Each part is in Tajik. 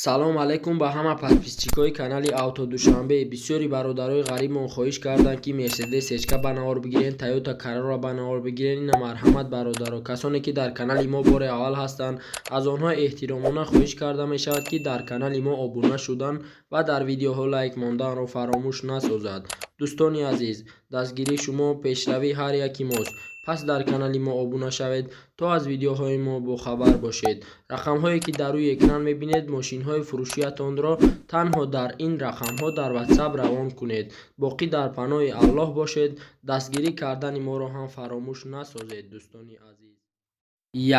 Салом алейкум ба ҳама подписчикои канали Авто Душанбе. Бисёри бародарои ғарибмон хоҳиш карданд, ки Мерседес Ечка ба навор бигирен, Тойота Каррора ба навор бигирен. Ина, марҳамат, бародаро. Касоне ки дар канали мо бори аввал ҳастанд, аз онҳо эҳтиромона хоҳиш карда мешавад, ки дар канали мо обуна шудан ва дар видеоҳо лайк монданро фаромӯш насозад. Дӯстони азиз, дастгирии шумо пешравии ҳар яки мост. Пас дар канали мо обуна шавед, то аз видеоҳои мо бохабар бошед. Рақамҳое ки дар рӯи экран мебинед, мошинҳои фурӯшиятонро танҳо дар ин рақамҳо дар Ватсап равон кунед. Боқӣ дар паноҳи Аллоҳ бошед. Дастгирӣ кардани моро ҳам фаромӯш насозед, дӯстони азиз.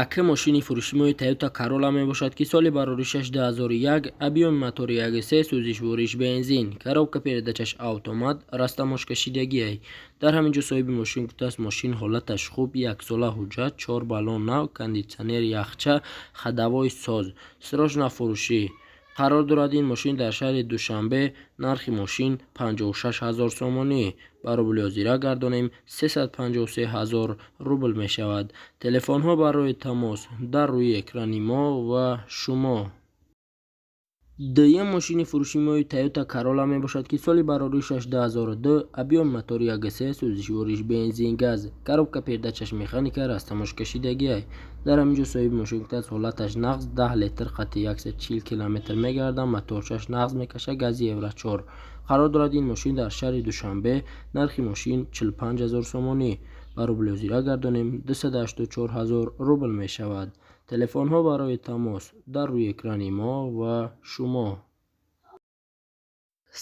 Якум мошини фурӯшимои Тойота Карола мебошад, ки соли бароришаш 2001, объёми мотори 1,3, сӯзишвориш бензин, коробка передачаш автомат, растаможкашидагиай. Дар ҳамин ҷо соҳиби мошин гуфтааст, мошин ҳолаташ хуб, яксола ҳуҷҷат, чор баллон нав, кондитсионер, яхча, ходовой соз, срочно фурӯшӣ. Қарор дорад ин мошин дар шаҳри Душанбе. Нархи мошин 56 ҳазор сомонӣ, ба рубли ҳозира гардонем, 353 ҳазор рубл мешавад. Телефонҳо барои тамос дар рӯи экрани мо ва шумо. Дуюм мошини фурӯшимои Тойота Карола мебошад, ки соли бароришаш 2002, объёми мотори 1,3, сӯзишвориш бензин, газ, коробка передачаш механика, растаможкашидагиай. Дар ҳамин ҷо соҳиби мошин гуфтааст, ҳолаташ нағз, 10 литр қати 140 километр мегардад, моторчаш нағз мекашад, гази Евро 4. Қарор дорад ин мошин дар шаҳри Душанбе. Нархи мошин 45 ҳазор сомонӣ, ба рубли ҳозира гардонем, 284 ҳазор рубл мешавад. Телефонҳо барои тамос дар рӯи экрани мо ва шумо.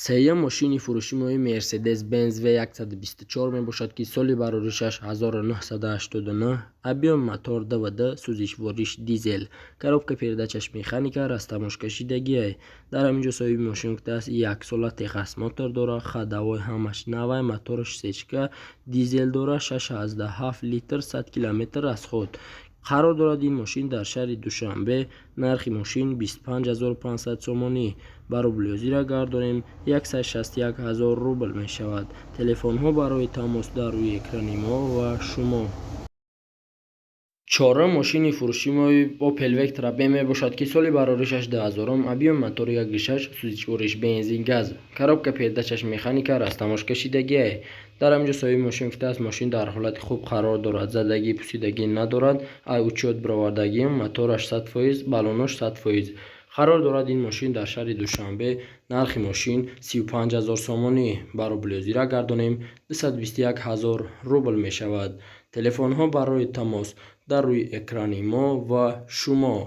Сеюм мошини фурӯшимои Мерседес Бенз В124 мебошад, ки соли бароришаш 1989, объёми мотор 2,2, сӯзишвориш дизел, коробка передачаш механика, растаможкашидагиай. Дар ҳамин ҷо соҳиби мошин гуфтааст, яксола техосмотр дорад, ходовой ҳамаш навай, мотораш сечка дизел дорад, 6,7 литр 100 километр расход. Қарор дорад ин мошин дар шаҳри Душанбе. Нархи мошин 25 500 сомонӣ, ба рубли ҳозира гардонем, 161 ҳазор рубл мешавад. Телефонҳо барои тамос дар рӯи экрани мо ва шумо. Чорум мошини фурӯшимои Opel Vectra B мебошад, ки соли бароришаш 2000, объёми мотори 1,6, сӯзишвориш бензин, газ, коробка передачаш механика, растаможкашидагиай. Дар ҳамин ҷо соҳиби мошин гуфтааст, мошин дар ҳолати хуб қарор дорад, задагӣ, пусидагӣ надорад, учёт бировардагӣ, мотораш 100%, баллонош 100%. Қарор дорад ин мошин дар шаҳри Душанбе. Нархи мошин 35 ҳазор сомонӣ, ба рубли ҳозира гардонем, 221 ҳазор рубл мешавад. Телефонҳо барои тамос дар рӯи экрани мо ва шумо.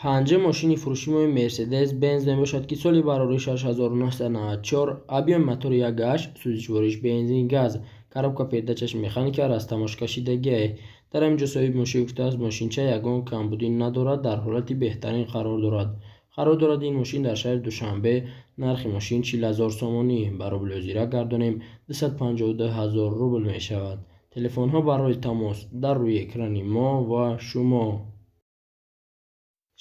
Панҷум мошини фурӯшимои Мерседес Бенз мебошад, ки соли бароришаш 1994, объёми мотори 1,8, сӯзишвориш бензин, газ, коробка передачаш механика, растаможкашидагиай. Дар ҳамин ҷо соҳиби мошин гуфтааст, мошинча ягон камбудӣ надорад, дар ҳолати беҳтарин қарор дорад. Қарор дорад ин мошин дар шаҳри Душанбе. Нархи мошин 40 ҳазор сомонӣ, ба рубли ҳозира гардонем, 252 ҳазор рубл мешавад. Телефонҳо барои тамос дар рӯи экрани мо ва шумо.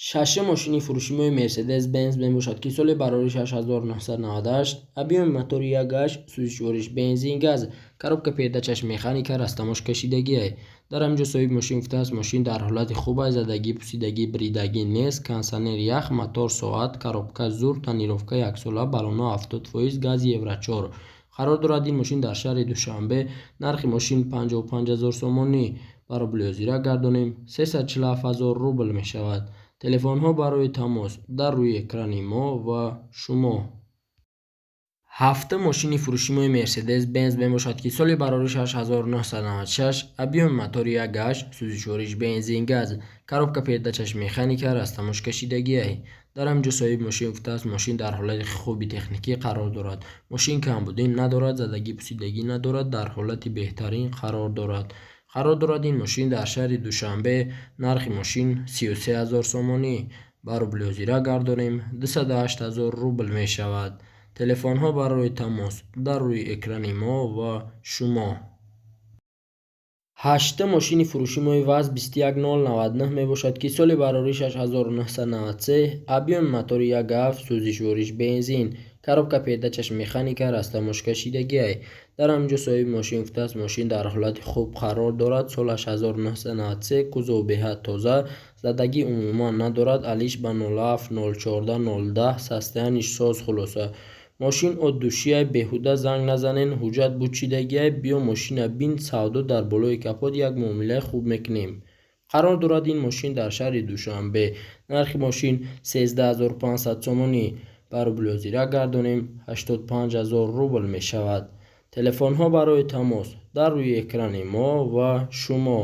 Шашум мошини фурӯшимои Мерседес Бенз мебошад, ки соли бароришаш 1998, объёми мотори 1,8, сӯзишвориш бензин, газ, коробка передачаш механика, растаможкашидагиай. Дар ҳамин ҷо соҳиби мошин гуфтааст, мошин дар ҳолати хуб аст, задагӣ, пусидагӣ, бридагӣ нест, кондитсионер, ях, мотор, соат, коробка зур, тонировка яксола, баллоно 70%, гази Евро 4. Қарор дорад ин мошин дар шаҳри Душанбе. Нархи мошин 55 ҳазор сомонӣ, ба рубли ҳозира гардонем, 347 ҳазор рубл мешавад. Телефонҳо барои тамос дар рӯи экрани мо ва шумо. Ҳафтум мошини фурӯшимои Мерседес Бенз мебошад, ки соли бароришаш 1996, объёми мотори 1,8, сӯзишвориш бензин, газ, коробка передачаш механика, растаможкашидагиай. Дар ҳамин ҷо соҳиби мошин гуфтааст, мошин дар ҳолати хуби техникӣ қарор дорад, мошин камбудӣ надорад, задагӣ, пусидагӣ надорад, дар ҳолати беҳтарин қарор дорад. Қарор дорад ин мошин дар шаҳри Душанбе. Нархи мошин 33 ҳазор сомонӣ, ба рубли ҳозира гардонем, 208 ҳазор рубл мешавад. Телефонҳо барои тамос дар рӯи экрани мо ва шумо. Ҳаштум мошини фурӯшимои ВАЗ 21099 мебошад, ки соли бароришаш 1993, объёми мотори 1,7, сӯзишвориш бензин, коробка передачаш механика, растаможкашидагиай. Дар ҳамин ҷо соҳиби мошин гуфтааст, мошин дар ҳолати хуб қарор дорад, солаш 1993, кузов беҳад тоза. Задагӣ умуман надорад. Алиш ба 07, 014, 010, состояние ш соз. Хулоса, мошин от души ай. Беҳуда занг назанен. Ҳуҷҷат бучидагиай, биё мошина бин, савдо дар болои капот, як муомилаи хуб мекунем. Қарор дорад ин мошин дар шаҳри Душанбе. Нархи мошин 13 500 сомонӣ, ба рубли ҳозира гардонем, 85 ҳазор рубл мешавад. Телефонҳо барои тамос дар рӯи экрани мо ва шумо.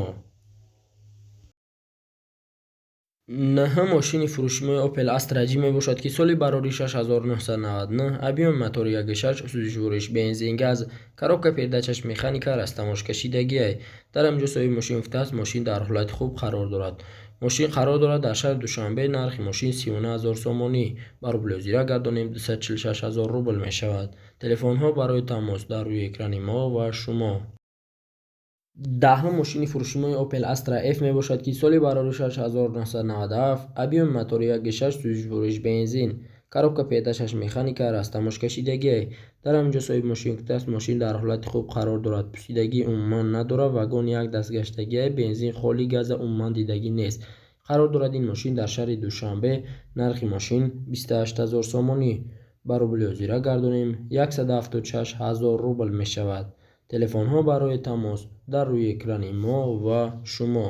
Наҳ мошини фурӯшимои Opel Astra G мебошад, ки соли барори 6999, объёми мотори 1.6, сӯзишвориш бензин, газ, коробка передач аш механика, растаможкашидагиай. Дар ҳаминҷо соҳиби мошин гуфтааст, мошин дар ҳолати хуб қарор дорад. Мошин қарор дорад дар шаҳри Душанбе. Нархи мошин 39 ҳазор сомонӣ, ба рубли ҳозира гардонем, 246 ҳазор рубл мешавад. Телефонҳо барои тамос дар рӯи экрани мо ва шумо. Даҳум мошини фурӯшимои Opel Astra F мебошад, ки соли барори 6997, объёми мотори 1.6, сӯзишвориш бензин, коробка передач аш механика, растаможкашидагиай. Дар ҳаминҷо соҳиби мошин гуфтааст, мошин дар ҳолати хуб қарор дорад, пусидагӣ умуман надорад, вагон як дастгаштагиай, бензин холӣ, газа умуман дидагӣ нест. Қарор дорад ин мошин дар шаҳри Душанбе. Нархи мошин 28 ҳазор сомонӣ, ба рубли ҳозира гардонем, 176 ҳазор рубл мешавад. Телефонҳо барои тамос дар рӯи экрани мо ва шумо.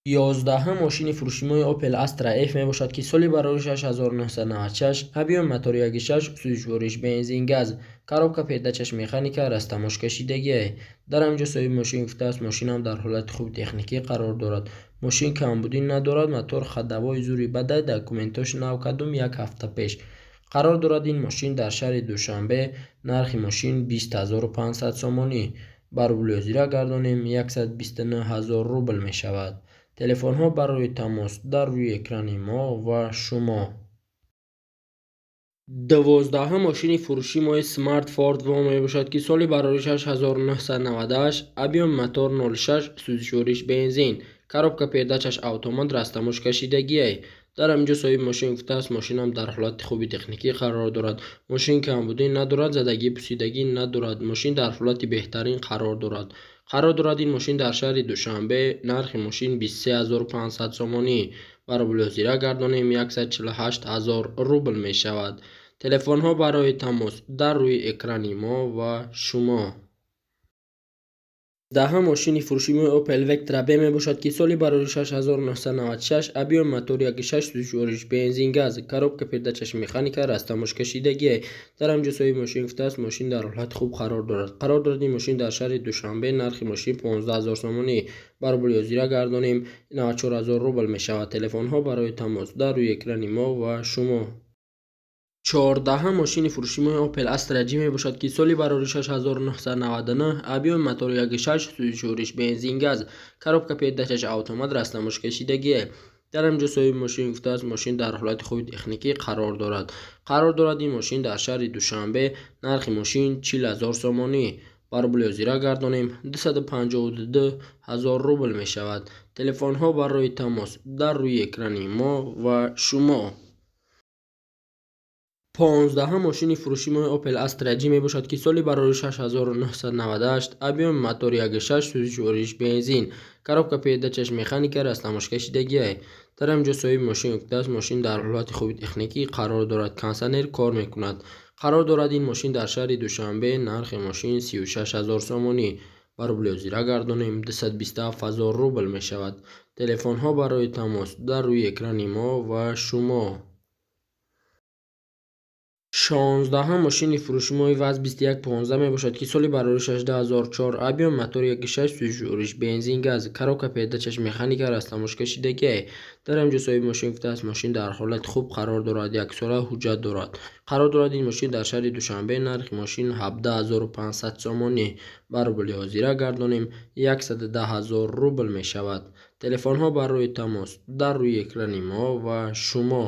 11-ум мошини фурӯшимои Opel Astra F мебошад, ки соли барори 6996, объёми мотори 1.6, сӯзишвориш бензин, газ, коробка передач аш механика, растаможкашидагиай. Дар ҳаминҷо соҳиби мошин гуфтааст, мошинам дар ҳолати хуби техникӣ қарор дорад. Мошин камбудӣ надорад, мотор ходовой зури бадай, документош нав кардум як ҳафта пеш. Қарор дорад ин мошин дар шаҳри Душанбе. Нархи мошин 20 500 сомонӣ, ба рубли ҳозира гардонем, 129 ҳазор рубл мешавад. Телефонҳо барои тамос дар рӯи экрани мо ва шумо. 12-ум мошини фурӯши мои Smart Fortwo мебошад, ки соли барори 6998, объёми мотор 06, сӯзишвориш бензин, коробка передач аш автомат, растаможкашидагиай. Дар ҳаминҷо соҳиби мошин гуфтааст, мошинам дар ҳолати хуби техникӣ қарор дорад. Мошин камбудӣ надорад, задагӣ, пусидагӣ надорад, мошин дар ҳолати беҳтарин қарор дорад. Қарор дорад ин мошин дар шаҳри Душанбе. Нархи мошин 23 500 сомонӣ, ба рубли ҳозира гардонем, 148 ҳазор рубл мешавад. Телефонҳо барои тамос дар рӯи экрани мо ва шумо. 10-ум мошини фурӯшимои Opel Vectra B мебошад, ки соли барори 6996, объёми мотори 1.6, сӯзишвориш бензин, газ, коробка передач аш механика, растаможкашидагиай. Дар ҳаминҷо соҳиби мошин гуфтааст, мошин дар ҳолати хуб қарор дорад. Қарор дорад ин мошин дар шаҳри Душанбе. Нархи мошин 15 ҳазор сомонӣ, ба рубли ҳозира гардонем, 94 ҳазор рубл мешавад. Телефонҳо барои тамос дар рӯи экрани мо ва шумо. 14-ум мошини фурӯшимои Opel Astra G мебошад, ки соли барори 6999, объёми мотори 1.6, сӯзишвориш бензин, газ, коробка передач аш автомат, растаможкашидагиай. Дар ҳаминҷо соҳиби мошин гуфтааст, мошин дар ҳолати хуби техникӣ қарор дорад. Қарор дорад ин мошин дар шаҳри Душанбе. Нархи мошин 40 ҳазор сомонӣ, ба рубли ҳозира гардонем, 252 ҳазор рубл мешавад. Телефонҳо барои тамос дар рӯи экрани мо ва шумо. 15-ум мошини фурӯшимои Opel Astra G мебошад, ки соли барори 6998, объёми мотори 1.6, сӯзишвориш бензин, коробка передач аш механика, растаможкашидагиай. Дар ҳаминҷо соҳиби мошин гуфтааст, мошин дар ҳолати хуби техникӣ қарор дорад, кондитсионер кор мекунад. Қарор дорад ин мошин дар шаҳри Душанбе. Нархи мошин 36 ҳазор сомонӣ, ба рубли ҳозира гардонем, 227 ҳазор рубл мешавад. Телефонҳо барои тамос дар рӯи экрани мо ва шумо. 16-ум мошини фурӯшимои ВАЗ 2115 мебошад, ки соли барори 2004, объёми мотори 1.6, сӯзишвориш бензин, газ, коробка передач аш механика, растаможкашидагиай. Дар ҳаминҷо соҳиби мошин гуфтааст, мошин дар ҳолати хуб қарор дорад, яксола ҳуҷҷат дорад. Қарор дорад ин мошин дар шаҳри Душанбе. Нархи мошин 17 500 сомонӣ, ба рубли ҳозира гардонем, 110 ҳазор рубл мешавад. Телефонҳо барои тамос дар рӯи экрани мо ва шумо.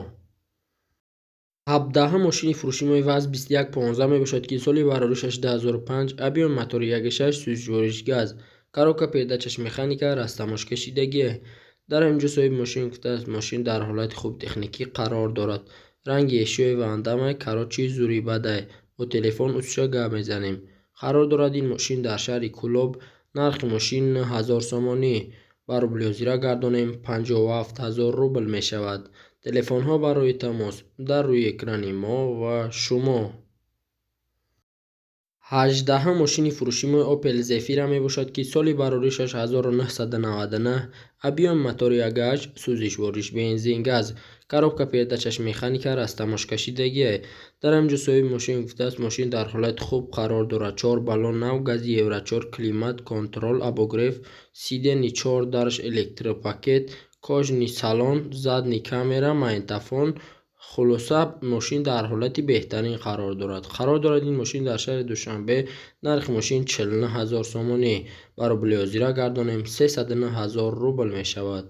17-ум мошини фурӯшимои ВАЗ 2115 мебошад, ки соли барори 2005, объёми мотори 1.6, сӯзишвориш газ, коробка передач аш механика, растаможкашидагиай. Дар ҳаминҷо соҳиби мошин гуфтааст, мошин дар ҳолати хуби техникӣ қарор дорад. Ранги эшёи вандамай, короче, зури бадай. Бо телефон усша гап мезанем. Қарор дорад ин мошин дар шаҳри Кӯлоб. Нархи мошин 9 ҳазор сомонӣ, ба Ба рубли ҳозира гардонем, 57 ҳазор рубл мешавад. Телефонҳо барои тамос дар рӯи экрани мо ва шумо. 18-ҳам мошини фурӯши мо Opel Zafira мебошад, ки соли бароришаш 1999, объём мотори 1,8, сӯзишвориш бензин, газ, коробка передачаш механика, растаможкашидагие. Дар ҳамин ҷо соҳиби мошин гуфтааст, мошин дар ҳолати хуб қарор дорад: чор баллон нав, гази евро 4, климат контроль, обогрев сидений, чор дарш электропакет, кожаный салон, задний камера, магнитофон. Хулоса, мошин дар ҳолати беҳтарин қарор дорад. Қарор дорад ин мошин дар шаҳри Душанбе. Нархи мошин 49 ҳазор сомонӣ, ба рубли ҳозира гардонем, 309 ҳазор рубл мешавад.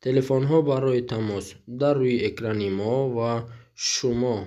Телефонҳо барои тамос дар рӯи экрани мо ва шумо.